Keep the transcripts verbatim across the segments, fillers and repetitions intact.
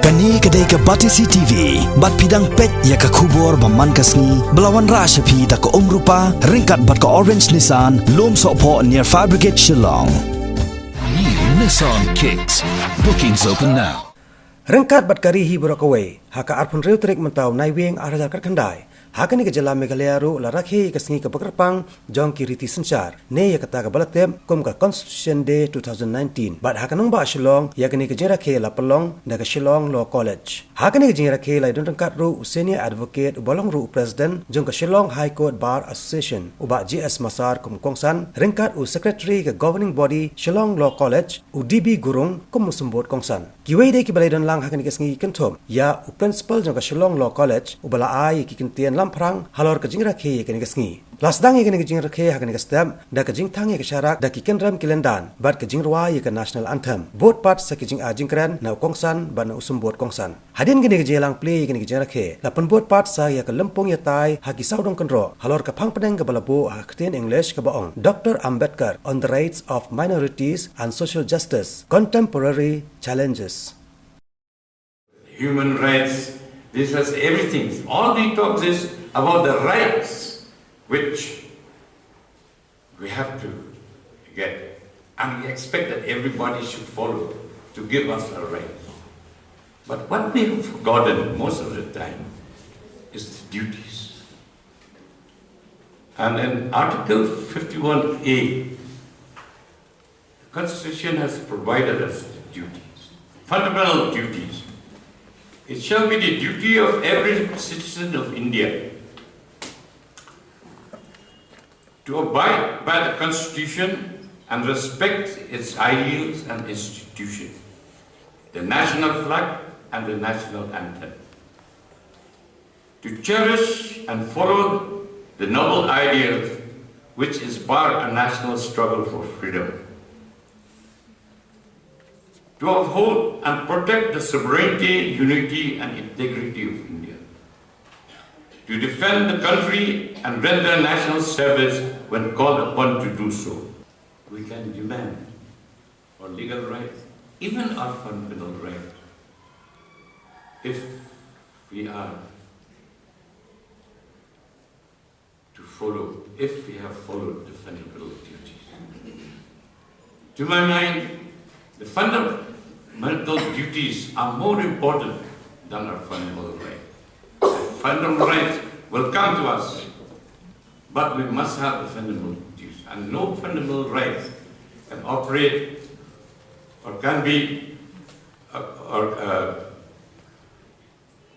Kane ka dei ka Batesi T V, bad phi dang peit ïa ka khubor ba man ka sngi, ba la wanrah sha phi da ka Umrupa, ryngkat bad ka Orange Nissan, Lum Sohphoh near Fire Brigade Shillong. New Nissan Kicks. Bookings open now. Ryngkat bad ka ri hi baroh kawei, ha ka arphew hynriew tarik mynta u Naiwieng ar hajar khatkhyndai, ha kane ka jylla Meghalaya ruh la rakhe ïa ka sngi kaba kyrpang jong ki riti synshar, ne ïa kata kaba la tip kum ka Constitution Day two thousand nineteen. Bad ha ka nongbah Shillong, ïa kane ka jingrakhe la pynlong da ka Shillong Law College. Ha kane ka jingrakhe la ïadon ryngkat ruh u Senior Advocate uba long ruh u President jong ka Shillong High Court Bar Association, u Bah J S Masar kum u kongsan, ryngkat u Secretary ka Governing Body Shillong Law College, u D B Gurung kum u symbud kongsan. Kiwei de kiba la ïadon lang ha kane ka sngi ki kynthup ïa u Principal jong ka Shillong Law College, uba la ai ïa ki kyntien lamphrang halor ka jingrakhe ïa kane ka sngi. La sdang ïa kane ka jingrakhe ha kane ka step da ka jingthang ïa ka sharak da ki kynrem ki lyndan, bad ka jingrwai ïa ka National Anthem, bud pat sa ki jingai jingkren na u kongsan bad na u symbud kongsan. Hadien kane ka jingïalang plie ïa kane ka jingrakhe, la pynbud pat sa ïa ka lympung ïatai ha ki sawdong kynroh halor ka phang pdeng kaba la buh ha ka ktien English kaba ong Doctor Ambedkar on the Rights of Minorities and Social Justice, Contemporary Challenges. Human rights, this has everything. All we talk is about the rights which we have to get, and we expect that everybody should follow to give us a right. But what we have forgotten most of the time is the duties. And in Article fifty-one A, the Constitution has provided us the duties, fundamental duties. It shall be the duty of every citizen of India to abide by the Constitution and respect its ideals and institutions, the national flag and the national anthem, to cherish and follow the noble ideals which inspire a national struggle for freedom, to uphold and protect the sovereignty, unity, and integrity of India, to defend the country and render national service when called upon to do so. We can demand our legal rights, even our fundamental rights, if we are to follow, if we have followed the fundamental duties. To my mind, the fundamental duties are more important than our fundamental rights. Fundamental rights will come to us, but we must have the fundamental duties. And no fundamental rights can operate or can be, uh, or, uh,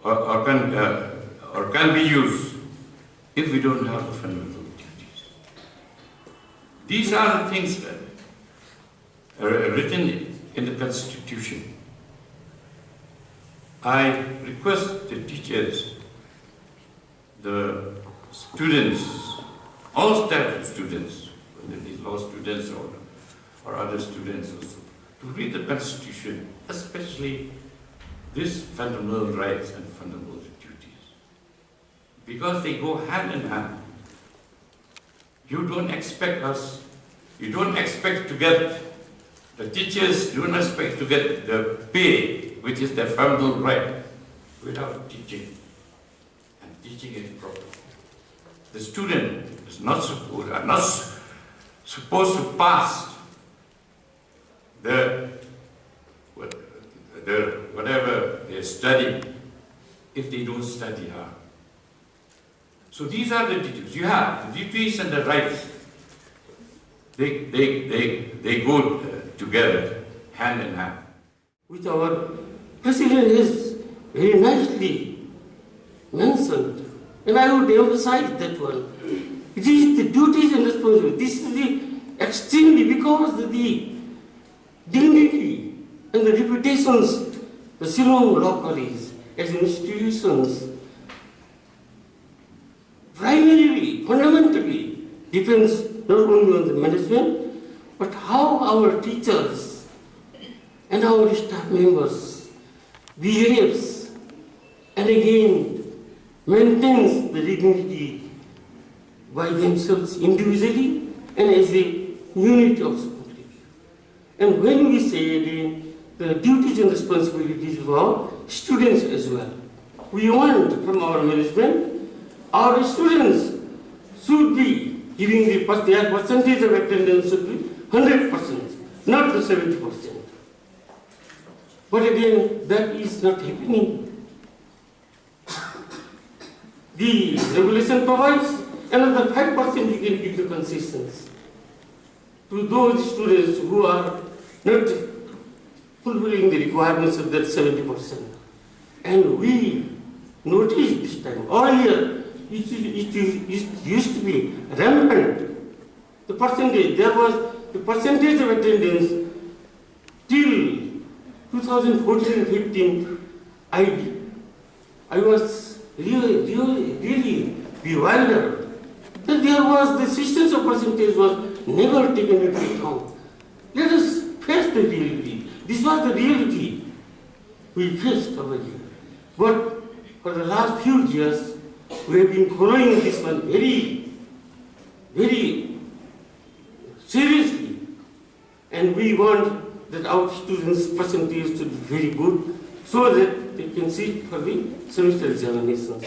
or, or can, uh, or can be used if we don't have the fundamental duties. These are the things that are written in the Constitution. I request the teachers, the students, all types of students, whether it is law students or, or other students also, to read the Constitution, especially these fundamental rights and fundamental duties, because they go hand in hand. You don't expect us, you don't expect to get, the teachers don't expect to get the pay, which is their fundamental right, without teaching and teaching it properly. The student is not supposed, are not s- supposed to pass the, what- the whatever they study if they don't study hard. So these are the duties. You have the duties and the rights. They, they, they, they go, uh, together, hand in hand. Which our president has very nicely mentioned, and I would emphasize that one. It is the duties and responsibilities. This is the extremely, because the dignity and the reputations the Shillong Law College as institutions primarily, fundamentally depends not only on the management, but how our teachers and our staff members behaves and again maintains the dignity by themselves individually and as a unit of school. And when we say again, the duties and responsibilities of our students as well. We want from our management, our students should be giving the per-, their percentage of attendance should be hundred percent, not the seventy percent. But again, that is not happening. The regulation provides another five percent you can give the concessions to those students who are not fulfilling the requirements of that seventy percent. And we noticed this time, earlier, it, it, it, it used to be rampant. The percentage, there was the percentage of attendance till two thousand fourteen and fifteen, I, I was really, really, really bewildered that there was, the existence of percentage was never taken into account. Let us face the reality. This was the reality we faced over here. But for the last few years, we have been following this one very, very seriously. And we want that our students' percentage to be very good so that they can sit for the semester examinations.